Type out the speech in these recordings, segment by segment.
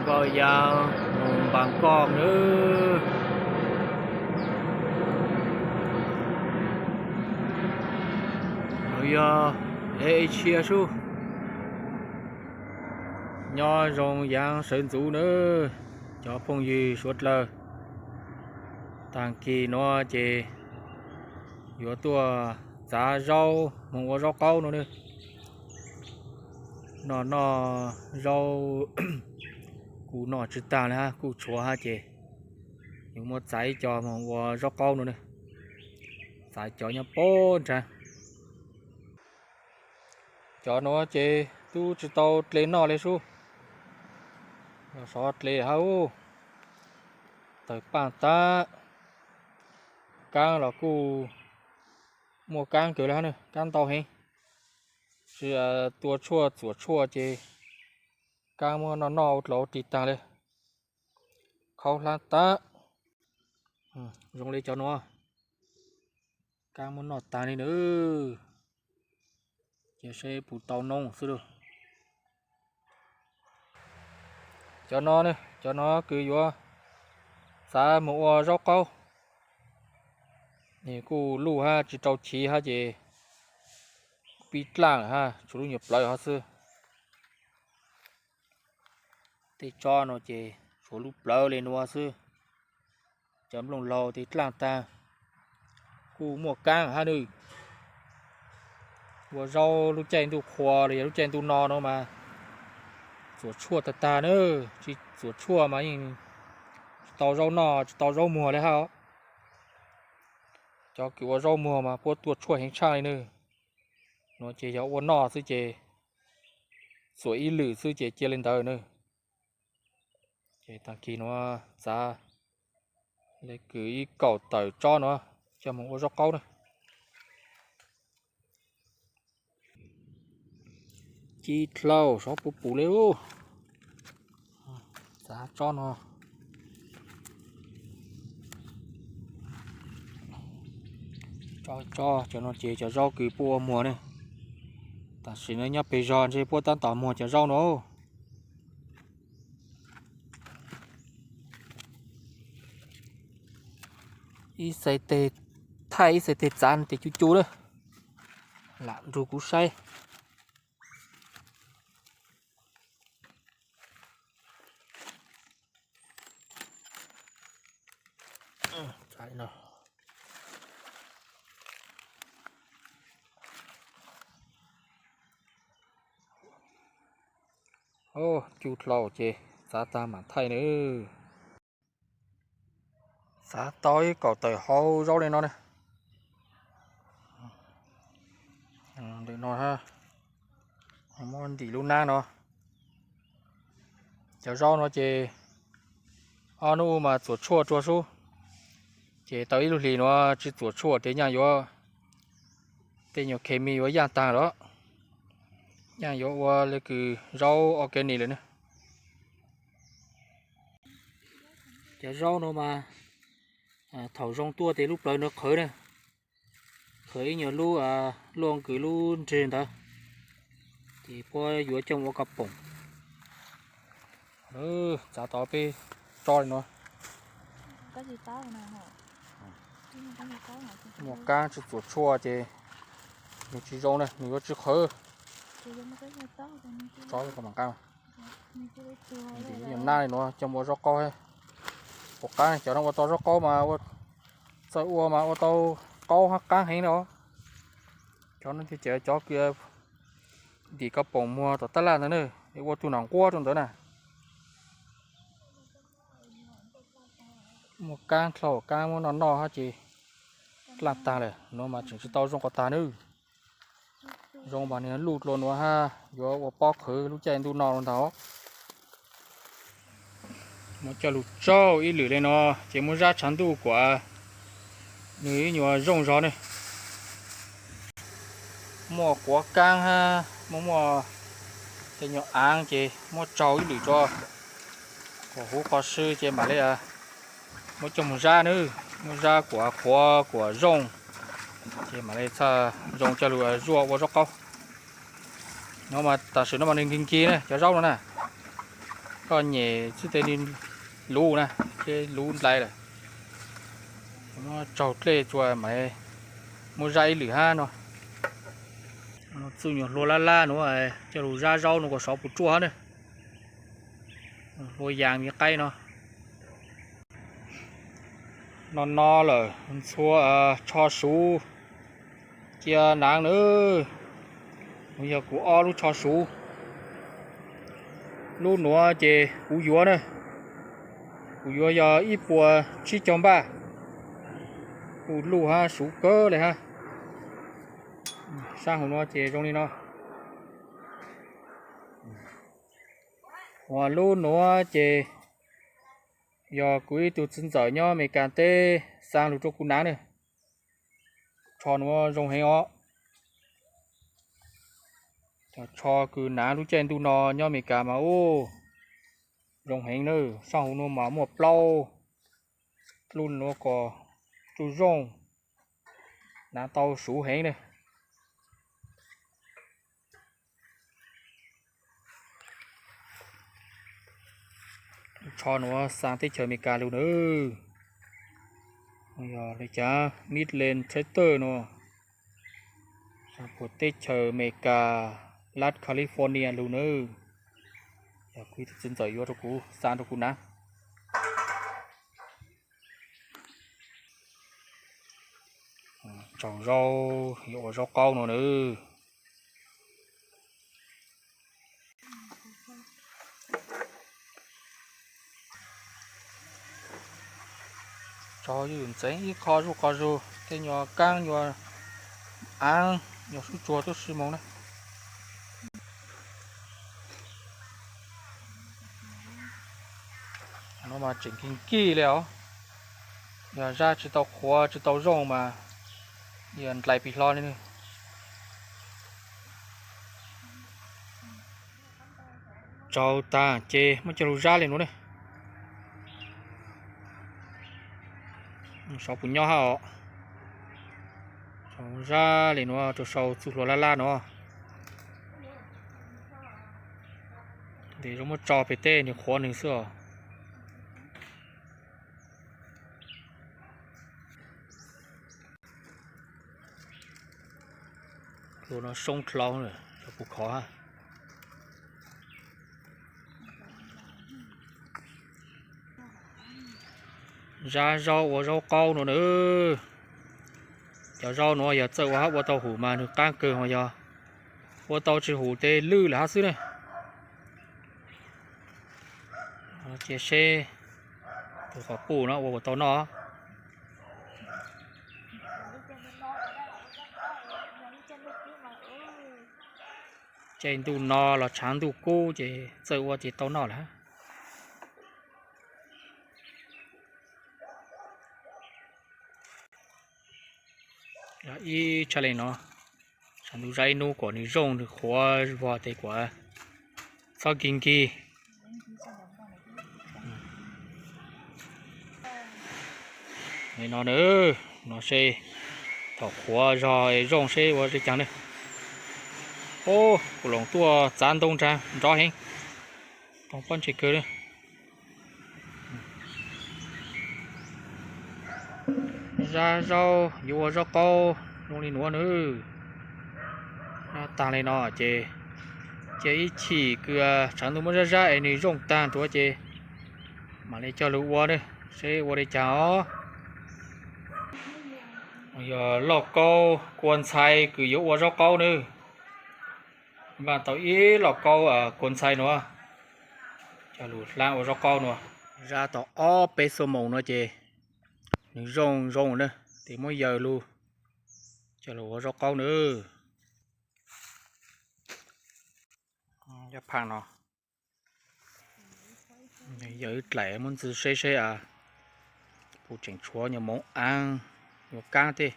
Koj yaav mus npas koj nawb. Nws yog Asia sub. Nyob zoo yaav sawv ntxuv nawb cov phooj ywg suav dlawg. Taag kis nuav ces yuav tuaj txav zaub moog ua zaub qaub no nawb. Noj noj zaub kuj noj tsi taag le hab, kuj tshuav hab ces yuav muab txav ib co moog ua zaub qaub no nawb. Txav cov nyob puag nrad. Cov nuav ces tub tsi tau dle noj le sub. Yog sov dle hab, tawg paaj tag. Kaab los kuj muaj kaab kawg le hab, kaab ntau heev. Tsi tua tshuaj txuam tshuaj ces kaab muab noj noj ua dlauv ris taag le. Khaub hlab tag. Zoo le cov nuav, kaab muab noj taag le nawb. Ces seb puas tau noob xwb lauj. Cov no, cov no kws yuav txav moog ua zaub qaub. Nws kuj luj hab tsi rau chiv hab ces pib dlaaj hab, tshuav lub nyuag plawv hov xwb. Tej tsob no ces tshuav lub plawv le nuav xwb. Cov nplooj laug tej dlaaj taag, kuj muaj kaab hab nawb. Ua zaub lub caij ntuj qhua los yog lub caij ntuj no no mas txuam tshuaj tag tag nawb, tsi txuam tshuaj mas yeej tsi tau zaub noj tsi tau zaub muag le hab. Cov kws ua zaub muag mas puab tuaj tshuaj heev tshaaj le nawb. Nuav ces yog ua noj xwb ces txuam ib lwm xwb ces cia le ntawd nawb. Ces taag kis nuav txav le kws ib kaum tawm tsob nuav coj moog ua zaub qaub nawb. Ci dlhau sov puv pum le ub. Txav tsob no. Tsob, tsob cov no ces cov zaub kws puab ua muag ne. Tam sim no nyob peg zog ntshe puab tab tom muag cov zaub no. Ib xais teg thaij ib xais teg txav tes cu cu lawm. Lam nrug kuv saib. Cu dlhau ces txav tag mam thaij nawb. Txav tau ib kaum tawm hauv zaub li no ne. Ntawm no, muab ntim lub nab no. Cov zaub no ces ob hnub mas txuam tshuaj rua sub, ces tau ib lub hlis nuav tsis txuam tshuaj ces nyaj yuav, tej nyuag khes mis yuav yaaj taag lawm, nyaj yuav ua le kws zaub organic lawm ne. Cov zaub no mas thaum zoo tuaj ces lub plawv no qhawv ne, qhawv ib nyuag lub luaj kws lub nrig ntawd, ces puab yuav coj mus ua kab poom. Txav tau peb tsob li no. Muaj kaab tsis txuam tshuaj ces nws tsis zoo ne, nws yuav tsis qhawv. Tsob kom mam qab. Ntim nyuag nab li no coj mus ua zaub qaub. Puas qaab, cov no ua tau zaub qaub mas, txawm ua mas ua tau qaub hab qaab heev no. Cov no ces cov kws ntim kab poom muag tom tab laj ntawd ne, ua tug nam nquab rau ntawd na. Muaj kaab dlhau, kaab muab noj noj hab ces dlaaj taag lawm, nuav mas tseem tsis tau zoo qhov taag nawb. Zoo mas nws luj dlua nuav hab yuav ua pob qhwv lub caij ntuj no ntag. Muab coj lug tsau ib lwm li no ces muab zab tshav ntuj kuas nws ib nyuag zoo zog ne. Muaj quav kaab hab muaj, muaj tej nyuag aav ces muab tsau ib lwm rua kom huv qhov sw ces mam li muab coj moog zab nawb. Muab zab kuas qhuav kuas zoo ces mam li txhaj zoo coj lug zuaj ua zaub qaub. Nuav mas tam sim no mas nws nkig nkig ne, cov zaub no na. Koj nyem xwb tes li luv na, ces luv nplai lawm. Tsaug dlej tsuas mam muab zab ib lwm hab no. Txuj nyuag hlua lab lab nuav, coj lug zab zaub nuav kom sov puas tsuaj hab na. Hlua yaas me qaib no. No no lawm, ntxhua tsho suv cia naav na. Nuav yog kuv ob lub tsho suv. Lub nuav ces kuv yuav na, kuv yuav yog ib puas tsib caug npaj. Kuj luj hab suv kawg le hab. Saab huv nuav ces zoo li no. Ua lub nuav ces yog kuv ib tug txiv ntxawm nyob Amelikas teb xaa lug rua kuv naav na. Tsho nuav zoo heev os. Cov tsho kws naav lub caij ntuj no nyob Amelikas mas ub, zoo heev na. Saab huv nuav mas muaj plaub lub nuav kom tsuj zooj, naav tau suv heev na. Tsho nuav xaa teb chaws Amelikas lug na. Yog le caag Midland Tractor nuav, xaa puag teb chaws Amelikas, lab California lug na. Yog kuv ib tug txiv ntxawm yuav rua kuv, xaa rua kuv naav. Tsaug zaub, yuav ua zaub qaub nuav na. Tsaug, yus ntxeev ib qho zuj qho zug, tej nyuag kaab nyuag aav, nyuag sub tsuag tub si moog na. No mas tseem kig kig le os. Yog zab tsi tau qhuav tsi tau zooj mas yog nplai pim hlo li. Tsaug taag ces muab coj lug zab le nuav na. Sov puas nyob hab os. Zab le nuav rua sau txuj hlua lab lab nuav. Tes zoo muab tso pem tej nwg qhuav nwg xwb os. Hlua no soob dlau, cov puv khov hab. Zab zaub ua zaub qaub nuav na. Cov zaub nuav yog txawj ua hab ua tau hum mas nwg qaab kawg, ho yog ua tau tsi hum tes lwj lawm hab xwb na. Cia seb tus qhov quj no ua puas tau noj. Caij ntuj no los tshaav ntuj kub ces txawj ua ces tau noj lawm. Ib tshaj le no, tshav ntuj zab ib nub kom nwg zooj nwg qhuav vog tes kuas txhob kig nkig. No na, no seb thaum qhuav zog zooj seb ua le caag na. Ub, kuv loos tuaj txav ntoo nrag nrov heev, toog pob ntseg kawg na. Zab zaub yuav ua zaub qaub zoo li nuav na. Noj taag le no ces cia ib chim kws tshav ntuj muab zab zab es nws zooj taag nrua ces mam li coj lug ua na, seb ua le caag os. Yog lauj kaub kua ntxhais kws yuav ua zaub qaub na. Npaj tau ib lauj kaub kua ntxhais nuav coj lug hlab ua zaub qaub nuav. Zab tau ob peb xuab moos nuav ces nws zoo zoo na, tes muab yaws lug coj lug ua zaub qaub na. Cov phaaj no yaws dlaim muab ntxwv seb seb puas tseem tshuav nyuag moov aav nyuag kaab tej.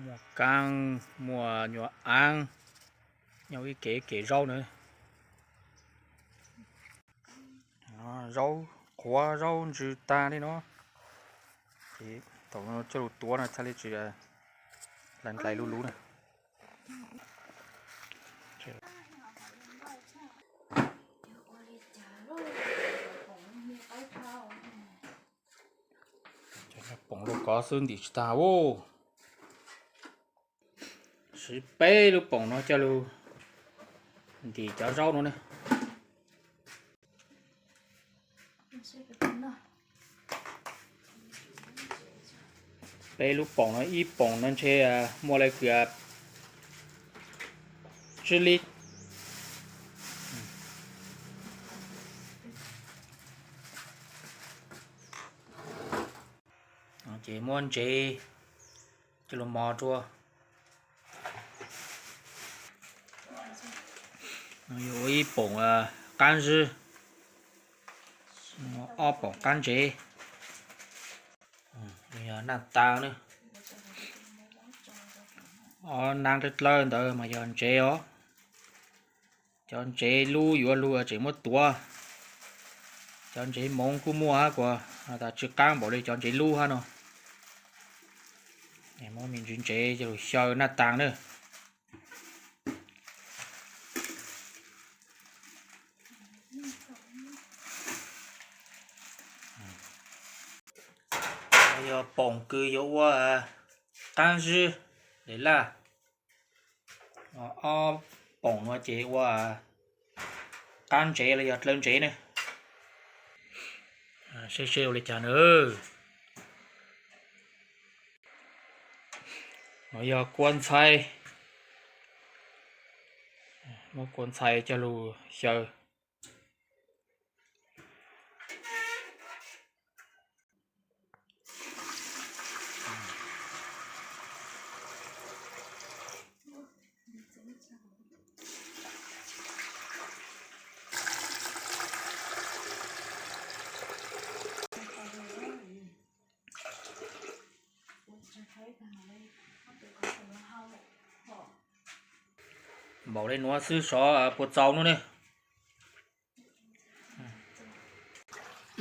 Muaj kaab muaj nyuag aav, nyob ib kev kev zaub na. Zaub qhuav zaub ntsws taag li no, ces thaum coj lug tuav no txhaj le tsis hlais nqlais luv luv na. Poom lub kov xwb ntim tsis tag ub. Siv peb lub poom no coj lug ntim cov zaub no ne. Peb lub poom no ib poom no ntshe muaj le kws tsib lib. Ces muab ntsev coj lug mos rua. Yuav ua ib poom qaab zwb, ob poom qaab ntsev. Yog naj tas ne, ob naab dlawb dlawb ntawd mas yog ntsev os. Cov ntsev lub yuav lug tseem muab tuav. Cov ntsev moov kuj muaj hab kuas tas tsi qaab npaum le cov ntsev lub hab no. Muab me ntsis ntsev coj lug xyaw naj tas na. Yog poom kws yuav ua qaab zwb le laj. Ob poom no ces ua qaab ntsev los yog dlawb ntsev ne. Seb seb ua le caag na. No yog kua ntxhais. Muab kua ntxhais coj lug xyaw. Npaum le nuav xwb sov puas txaus no ne.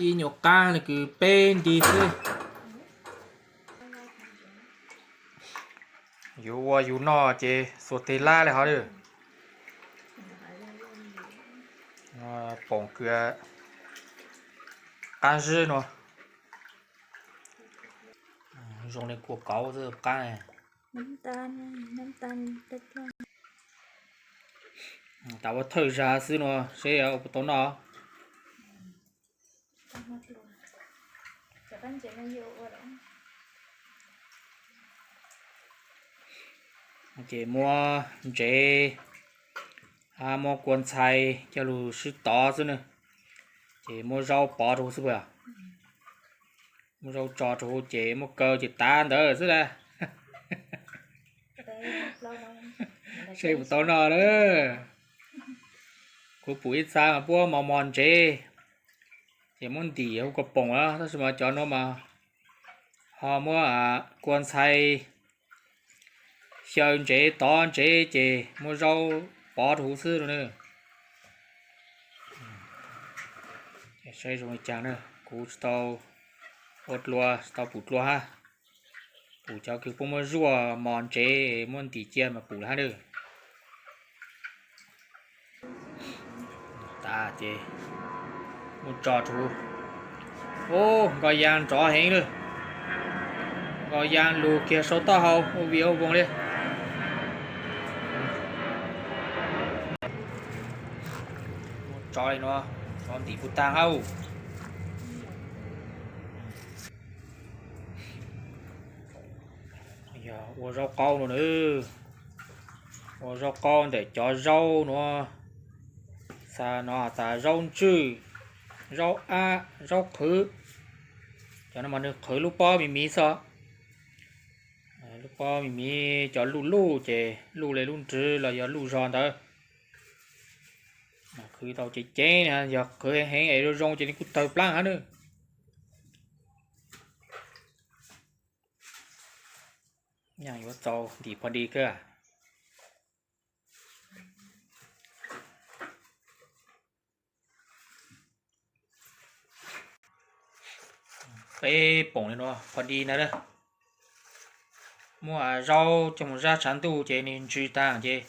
Ib nyuas qaab le kws peb nti xwb. Yus ua yus noj ces xuas teg lab le hov. Poom kws qaab zwb no. Zoo le kua kauv xwb qaab. Tas ua thawj zag xwb no seb ua puas tau noj. Ces muab ntsev, muab kua ntxhais coj lug sib tov xwb na. Ces muab zaub pov rau huv xwb puas yog? Muab zaub tso rau huv ces muab kaw ces tav ntawd xwb las. Seb puas tau noj lawm. Kuv pum ib txha mas puab mos mos ntsev, ces muab ntim hu kua poom, tab sis mas cov nuav mas ho muab kua ntxhais xyaw ntsev tov ntsev ces muab zaub pov rau huv xwb no na. Saib zoo li cas na, kuv tsis tau ua dlua, tsis tau pum dlua hab. Pum cov kws puab muab zuaj mos ntsev muab ntim cia mas pum lawm hab na. Tas ces muab tso rau huv. Ub, nkoj yaa nrov heev lawm. Nkoj yaa lug kiag sau taub hau ua vias ua voos li. Muab tso li no, tso ntim puag taag hab. Yog ua zaub qaub no na, ua zaub qaub ntawm cov zaub nuav, xa no has tas zaub ntswj, zaub ab, zaub qhwv. Cov no mas nwg qhwv lub pob me miv xwb. Lub pob me miv cov luj luj ces luj le lub nrwv los yog luj zog ntawd. Qhwv tau ceev ceev, yog qhwv heev es zoo zoo ces nws kuj tawg plaab hab na. Yuav txaus ntim pog di kawg. Peb poom li no pog di ntag. Muab zaub coj mus zab tshav ntuj ces nws ntsws taag ces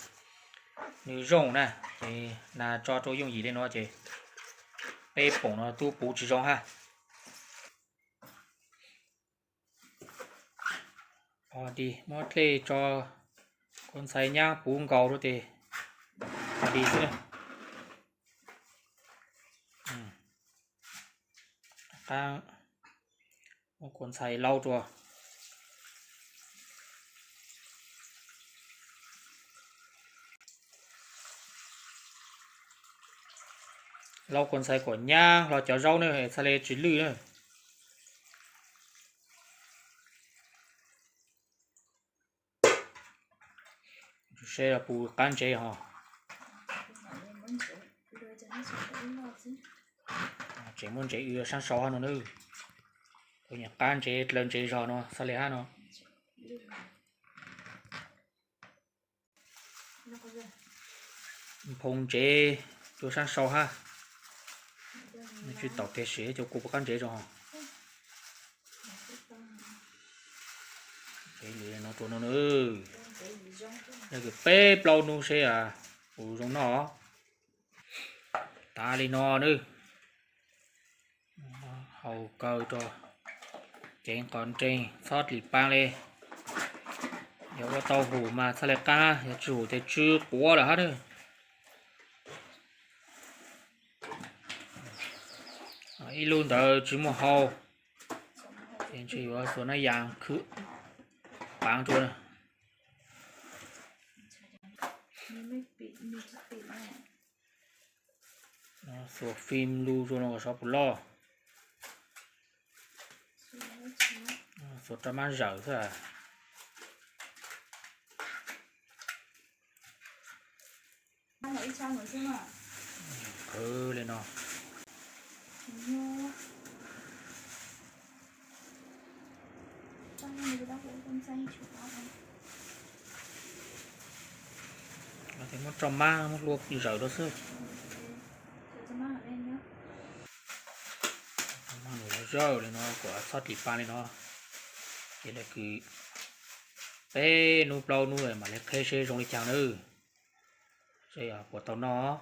nws zoo na, ces nas tso rau yooj yim li no ces peb poom no tub puv tsis zoo hab. Pov dig muab dlej tso, kuv ntxhais nyab puv nkaus rau tes pov dig xwb. Qab muab kuv ntxhais laub rua. Laub kuv ntxhais kom nyab hlo cov zaub na, txhaj le tsis lwj na. Seb puas qab ntsev ho. Tseem muab ntsev ua saab sau hab no na. Kuv nyuam qab ntsev dlaws ntsev zog no txhaj le hab no. Nphoo ntsev ua saab sau hab. Tsis tau tiag sis cov kuv puas qab ntsev zog. Ntsev li no rua no na. Yog kws peb plaub nub seb puas zoo noj. Tav li no na. Hau kaw rua, ceev qos nreeg txhob dlim paa le. Yog ua tau hum mas txhaj le qaab, yog tsis hum tes tsw quav lawm hab na. Ib lub ntawd tsis muaj hau, ces ntshe yuav xuas nab yaas khwb paav rua. Xuas fim lug rua no sov puas loj. Xuas rau mab zawm xwb. Khwv li no. Muab rau mab, muab hlua zawm rau xwb. Mab nws zawj li no kom txhob dlim paa li no. Ces lawv kws peb nub plaub nub mam li qheb seb zoo li caag nawb. Seb puas tau noj.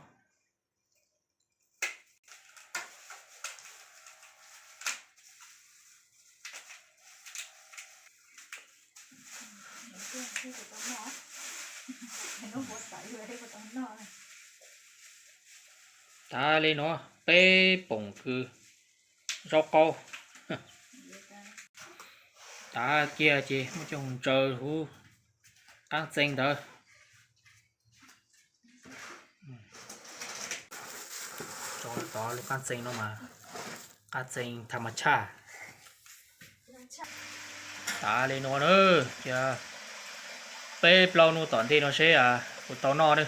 Tav li no peb poom kws zaub qaub. Tav kiag ces muab coj mus ntsaws huv qaab txee ntawd. Tso tod lub qaab txee no mas qaab txee tham mas tshaj. Tav li no na, cia peb plaub nub tom ntej no seb puas tau noj na.